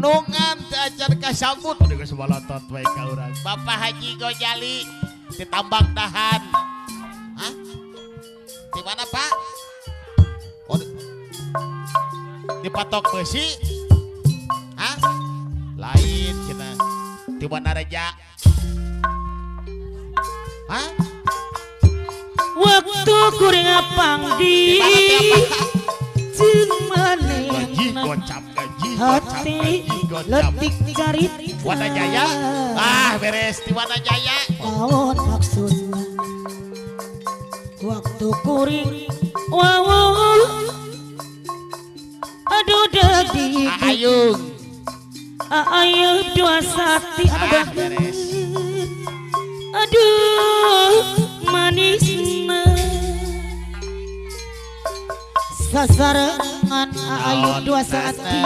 Gunungan teu acan kasambut. Aduh geus balotot we ka urang. Bapak Haji Gojali di Tambak Dahan. Hah? Di mana Pak? Oh, di Patok Besi? Hah? Lain cenah. Di Wanareja. Hah? Waktu kuring pangdi jeung Gaji manehna gocap gaji gocap hati gaji gocap. letik carita Wanajaya? Ah, beres di Wanajaya. Naon maksudna waktu kuring wawu aduh dadi Ayung. Ayo dua sati anu Ah, beres. Aduh manisna sasarengan ayu dua sati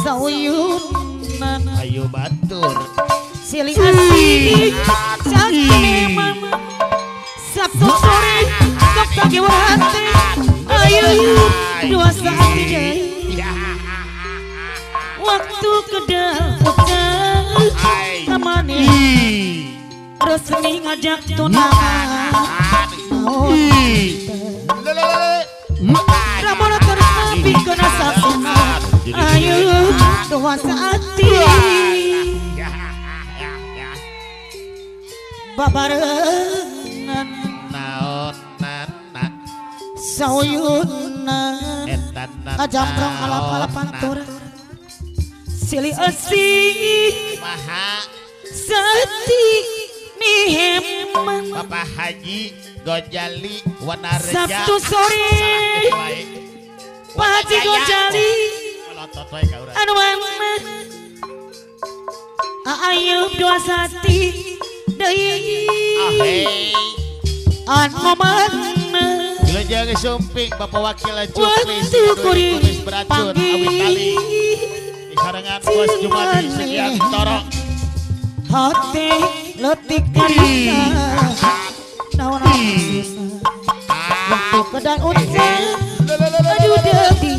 sauyunan Ayo batur. Silih asih cantik memang Sabtu sore sok tagi hati ayo dua sati deui waktu kedal Hai. kamane resmi ngajak tunangan Ramona terus nepi kana saksina ayo dua sati babarengan Naon nana sauyunan eta nana. Ajamprong alap-alap pantura silih asih Maha sati miheman Bapak Haji Gojali Wanareja. Sabtu sore Pak Haji Gojali Melotot wae ka urang. anu mana ayo dua sati deui Ah, hey. anu mana Wilujeng sumping Bapak Wakil Cuklis waktu kuring Kumis beracun awi tali panggih disarengan Bos Jumadi Sugiantoro. hati letik carita naon maksudna waktu kedal utang aduh deui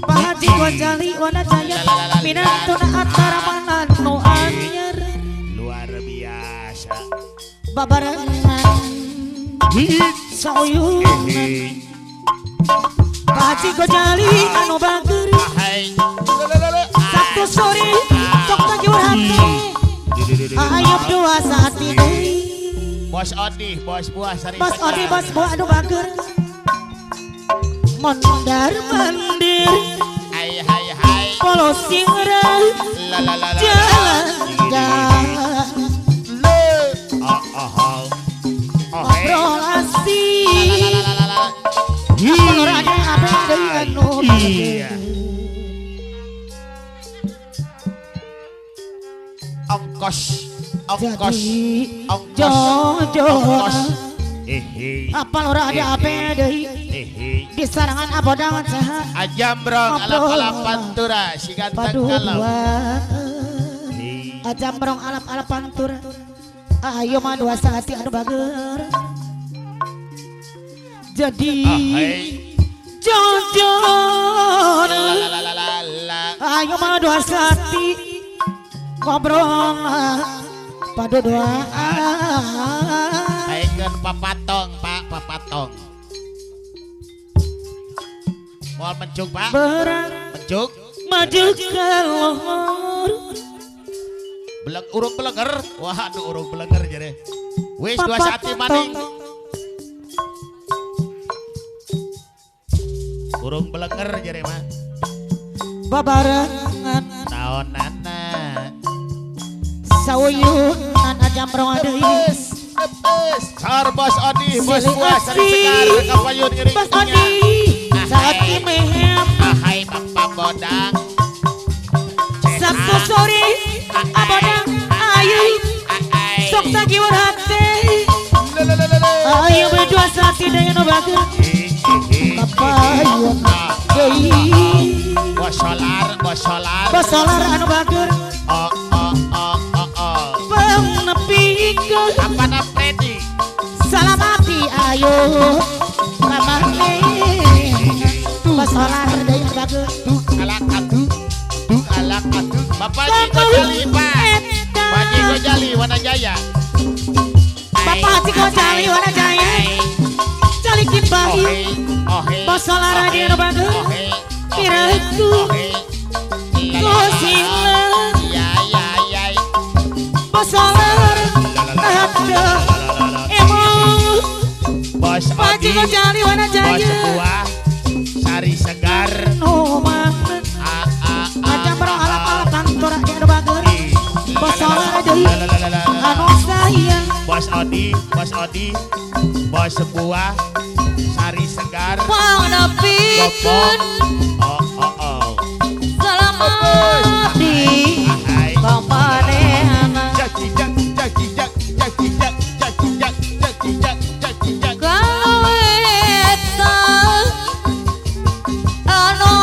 Pak Haji Gojali Wanajaya minantuna antara mana nu anyar Luar biasa. babarengan sauyunan Pak Haji Gojali anu bager Hai. Sabtu sore sok tagiur hati ayo dua saat ini Bos Odi, Bos Buah Sari Bos Sekar. Odi bos buah anu bager mondar mandir Hai hai hai. polo singra La la la la. jalan jalan Le. Ah ah ah. Oh, hey. ngobrol asik La la la la la. Kolor ada apa deui anu Iya. Ongkos, ongkos, jadi ongkos, jojo ongkos. Eh apa lora ada apa deui eh di sarangan abodangan saha Ajambrong alap-alap pantura si ganteng padu kalem. dua ajambrong alap-alap pantura ayo mah dua saati anu bager jadi jojo La la la la la la. ayo mah dua saati ngobrol padu dua Aikeun papatong, Pak, papatong. Moal mencung, Pak. berat Mencung. maju ke lohor Beleng urung belenger. Wah, aduh urung belenger jadi. Wis dua saati maning. Urung belenger jadi mah. Babarengan Naonana. sauyunan ajambrong deui Sar Bos Odi, Bos Silih Buah Sari asih. Sekar kapayun ngiring Bos Odi saat mehem Ahai Bapak Bodang. Sabtu sore abodang ayu sok tagiwar hati ayo berdua saat tidak yang bager kapayun deui Bos Solar, Bos Solar. Bos Solar anu bager Oh oh oh oh oh. pangnepi Apa na Freddy? salamati ayo kamane Bos Solar deui anu bager Tuh alakatu. Bapak Haji Gojali, Pak. Pak Haji Gojali Wanajaya. Bapak Haji Gojali Wanajaya. Calik di bayu. Bosolara di bagus. Piraku. Kusila. Bosolar. Ada. Emo. Bos Pak Haji Gojali Wanajaya. Bos buah. Sari segar. Oh, macam bro alap-alap kantor yang bagus. Bosolar deui. Anu sayang. Bos Odi, Bos Odi. Bos buah. Sari segar. Panapikeun. Oh oh oh. Salamat di pamanehna. Jak jak jak jak jak jak jak jak jak jak jak. Kalau eta anu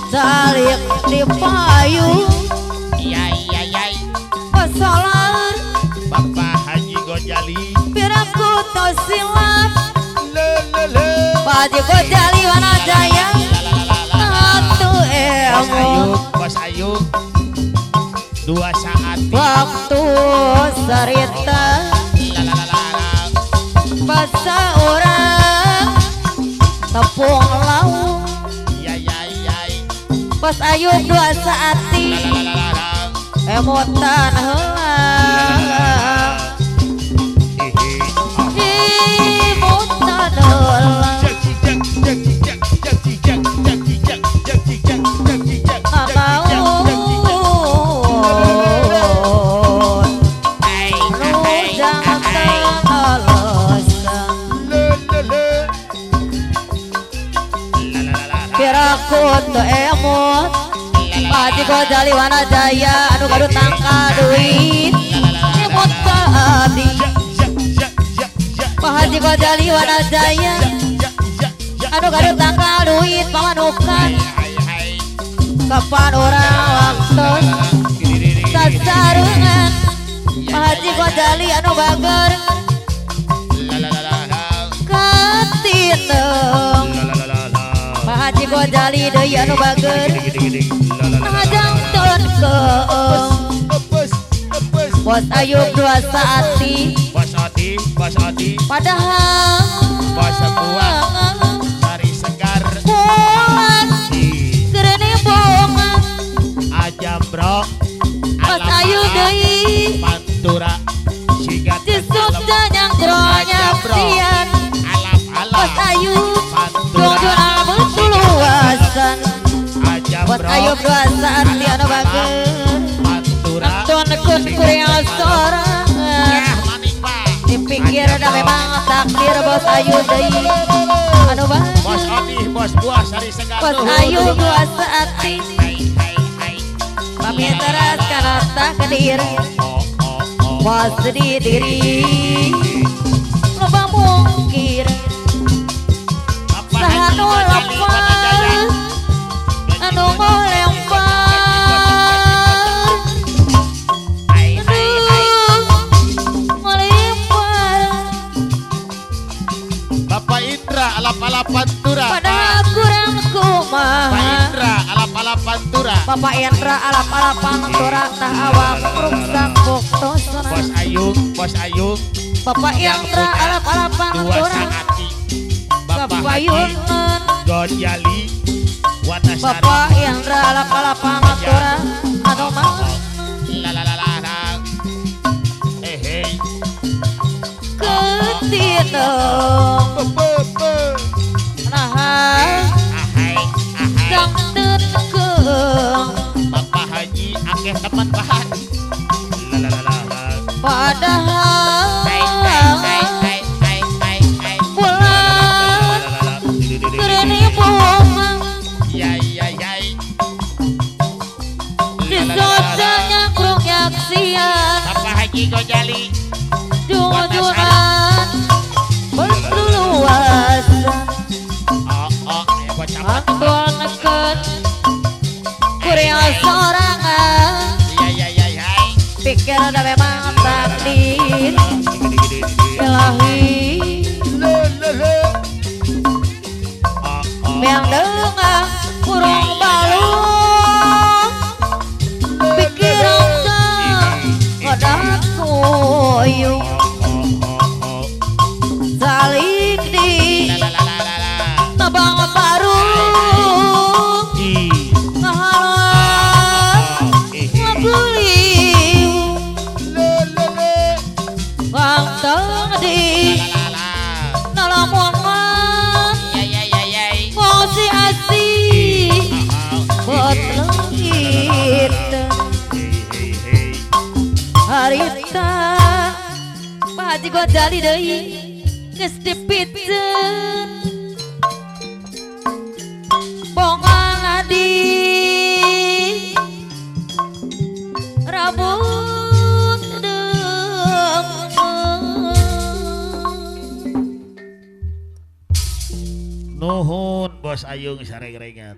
calik di payung. Iya iya iya. Bosolar. Bapak Haji Gojali. Piraku tos silap. Pak Haji Gojali Wanajaya. Atuh emo. Bos Ayub, dua saat. Waktu cerita. Basa orang tepung lauk. Bos Ayub dua saati. Emotan heula. Emotan heula. Piraku teu emot. Pak Haji Gojali Wanajaya anu gaduh tangka duit. Emot ka abdi. Pak Haji Gojali Wanajaya anu gaduh tangka duit pamanukan. Kapan urang waktu sasarengan. Pak Haji Gojali anu bager katineng. Pak Haji Gojali deui anu bager ngajangkeun keung. Bos Ayub dua saati. Bos Odi, Bos Odi. Padahal Bos buah sari segar. Bulan gerene bunga. Ajam bro. Bos Ayub deui Pantura siga disubda nyangkro nyaksian. Alap-alap. Bos Ayub jujur luasan. Bos Ayub dua saat di anu bager. Nonton kuring sorangan. Dipikir dah memang takdir Bos Ayub deui anu bager. Bos Odi, Bos buah sari segar. Bos Ayub dua saat pamit teras kana takdir. Bos sedih diri loba mungkir. Saha nu lepas anu ngalempar. Anu ngalempar. Bapak Indra alap-alap Pantura. Padahal kurang kumaha. Pak Indra alap-alap Pantura. Bapak Indra alap-alap Pantura tah awak ruksak buktosna. Bos Ayub, Bos Ayub. Bapak Indra alap-alap Pantura. Bapak Haji Gojali Wanasari. Bapak Indra alap-alap Pantura anu mah la la la la. Eh hey. Ketineng. Nah, jangteun keung. Bapak Haji akeh teman Pak. La la la la. Padahal bulan gerene bunga. Ya ya ya. Disocanya nyangkrung nyaksian. Bapak Haji Gojali jujuran berluasan. Oh oh, Antuan neken kuring sorangan. Ya ya ya ya. Pikir udah memang takdir ilahi. Yang dengar burung balung. Badak koyong salik di tabang baru ngahalang ngaguliu wangtang di nalamongan ngosi asih buat lengit harita Pak Haji Gojali deui geus dipitceun bongan adi rabut deung. Nuhun Bos Ayung sareng-rengan.